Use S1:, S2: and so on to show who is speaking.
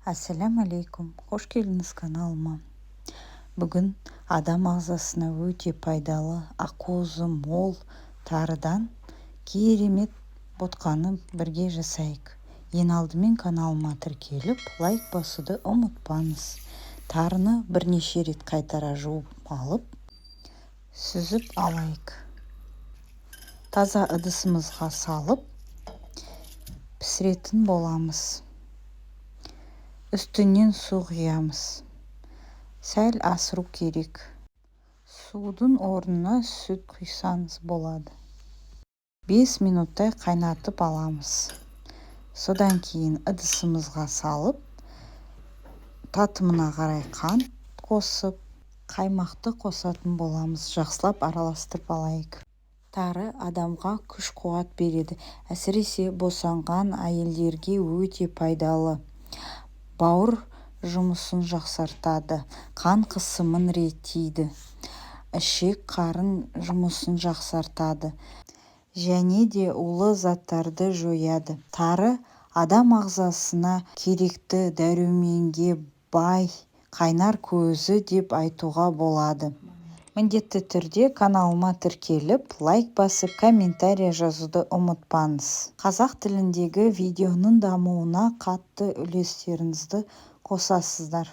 S1: Ассаляму алейкум! Қош келдіңіз каналыма! Бүгін адам ағзасына өте пайдалы, ақуызы мол тарыдан керемет ботқаны бірге жасайық. Ең алдымен каналыма тіркеліп, лайк басуды ұмытпаңыз. Тарыны бірнеше рет қайтара жуып алып, сүзіп алайық. Таза ыдысымызға салып пісіретін боламыз. Үстінен су құямыз, сәл асыру керек. Судың орнына сүт құйсаңыз болады. 5 минуттай қайнатып аламыз. Содан кейін ыдысымызға салып, татымына қарай қант қосып, қаймақты қосатын боламыз. Жақсылап араластырып алайық. Тары адамға күш-қуат береді, әсіресе босанған әйелдерге өте пайдалы. Бауыр жұмысын жақсартады, қан қысымын реттейді, ішек-қарын жұмысын жақсартады және де улы заттарды жояды. Тары адам ағзасына керекті дәруменге бай қайнар көзі деп айтуға болады. Міндетті түрде каналыма тіркеліп, лайк басып, комментарий жазуды ұмытпаңыз. Қазақ тіліндегі видеоның дамуына қатты үлестеріңізді қосасыздар.